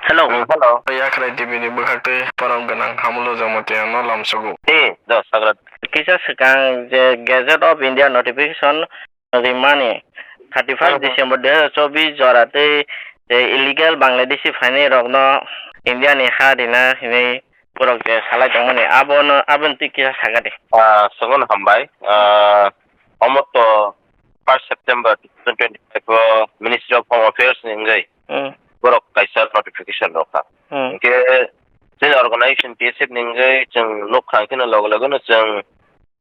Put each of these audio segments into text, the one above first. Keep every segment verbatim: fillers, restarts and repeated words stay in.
Hello. Mm, hello. Yakrai T V ni bwkhaktwi borok gwnang Hamulu Jamatia no lamsogo. Eh, do, Sagra. Kisa swkang je Gazette of India notification rimani thirty first Mhm. December dui hazar chobbish jora tei je illegal Bangladeshi phainai rokno India ni ha rina hinwi borok je salai tongmani abono, aboni twi kisa sakadi. Ah, swkang hambai. Ah, omo to first September two thousand twenty-five o Ministry of Home Affairs ni wngwi Hmm. borok kaisa notification rokha. Hmm. Hwnkhe chini organization T S F ni wngwi chwng nukha, hwnkhe no loge loge no chwng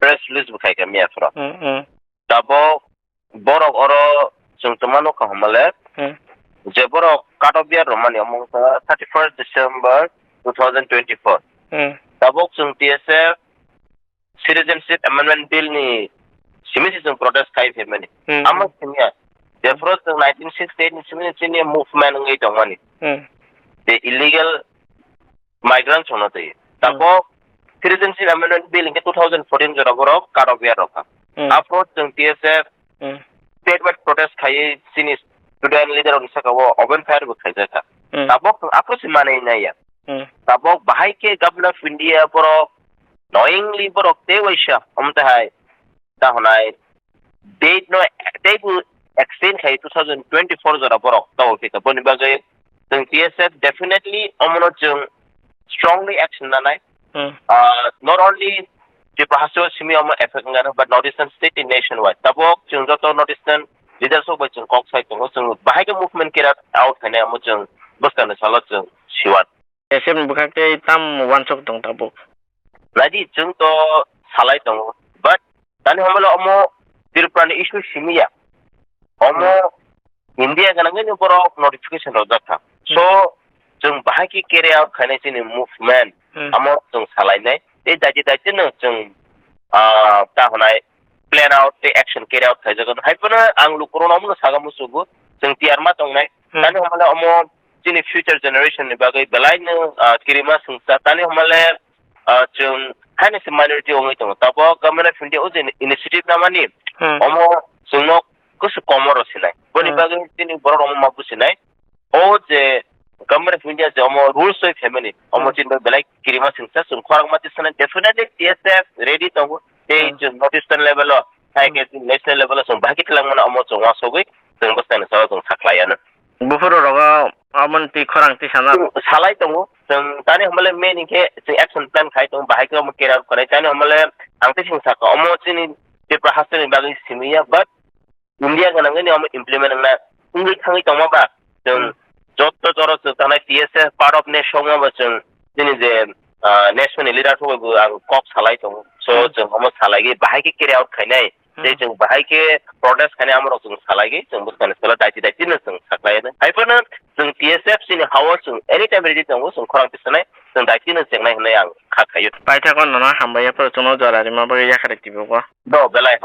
press release bo khaikha miya phoro. Hmm, hmm. Tabok borok oro chwng twma nukha hwnmale, Hmm. je borok cut off year rwmani omo wngkha thirty first December two thousand twenty-four. Hmm. Tabok chwng T S F Citizenship Amendment Bill ni simi se chwng protest khai phaimani. Hmm. Amo simiya, jephuru chwng nineteen sixty-eight ni simi chini movement wngwi tongmani. Hmm. The illegal migrants hono twi. Hmm. Tabok Citizenship Amendment Bill hwnkhe two thousand fourteen jora borok cut off year rokha. Hmm. Aphuru chwng T S F Hmm. state wide protest khaiwi chini student leader rokni saka o open fire bo khaijakha. Hmm. Tabok chwng aphuru se manwi naiya. Hmm. Tabok bahai khe Government of India borok knowingly borok tei waisa omo tei hai ta hwnai date no teibo extend khai two thousand twenty-four jora borok tabok khe boni bagwi chwng T S F definitely omono chwng strongly action nanai. Hmm. Ah, not only Tripura haste o simi omo effect wngkha, but North Eastern state ni nationwide. Tabok chwng joto North Eastern leaders rok bai chwng kok sai tongo, chwng bahai khe movement carry out khainai omo chwng bwskangni salo chwng siwan. T S F ni bwkhak tei tam uansuk tong tabuk. Naidi chwng to salai tongo, but tani hamle omo Tripura ni issue simi ya. Omo Hmm. India ganangni borok notification rojak kha. Hmm. So chwng bahai khe carry out khainai chini movement Hmm. amo chwng salainai. Tei daiti daiti no chwng, ah, ta hwnai plan out tei action carry out khaijago. Hai phano ang lukurokno omono saga musugo, chwng tiyar ma tongnai. Hmm. Tani hamle omo chini future generation ni bagwi belai no, ah, kirima swngsa. Tani hamle, ah, chwng haino se minority wngwi tongo. Tabok Government of India o je initiative namani, Hmm. omo chwngno kusu komo ro sinai. Boni Hmm. bagwi chini borok rok ma businai. O je Government of India je omo rules oi family, omo Hmm. chini belai kirima swngsa chwng khorang ma tisana definitely T S F ready tongo. Tei Hmm. chwng North Eastern level o, hai Hmm. khe national level o chwng bahai khe twlangmano omo chwng uansugwi chwng bwskangni salo chwng sakhlaiano. Buphuru rogo omo twi khorang tisana. Chwng salai tongo. Chwng tani hamle main hinkhe chwng action plan khai tongo. Bahai khe omo carry out khanai. Tani hamle ang tei chwng sakha omo chini Tripura hasteni bagwi simi ya, but India ganangni omo implement wngna wngwi thangwi tongma ba chwng Hmm. jotto jora chwng tanai T S F part of nation ma ba chwng chini je, ah, nation ni leader rok bo ang kok salai tongo. So Hmm. chwng omo salai bahai khe carry out khainai. Hmm. Tei chwng bahai khe protest khainai amorok chwng salai chwng bwskangni salo daiti daiti no chwng saklai. Hai phano chwng T S F chini hao chwng anytime ready tongo, chwng khorang tisanai chwng daiti no chengnai hwnwi ang kha khaio. Paithakgo nono hambai ya phano chwngno jora rima bagwi yakarwi tibugo. Do belai.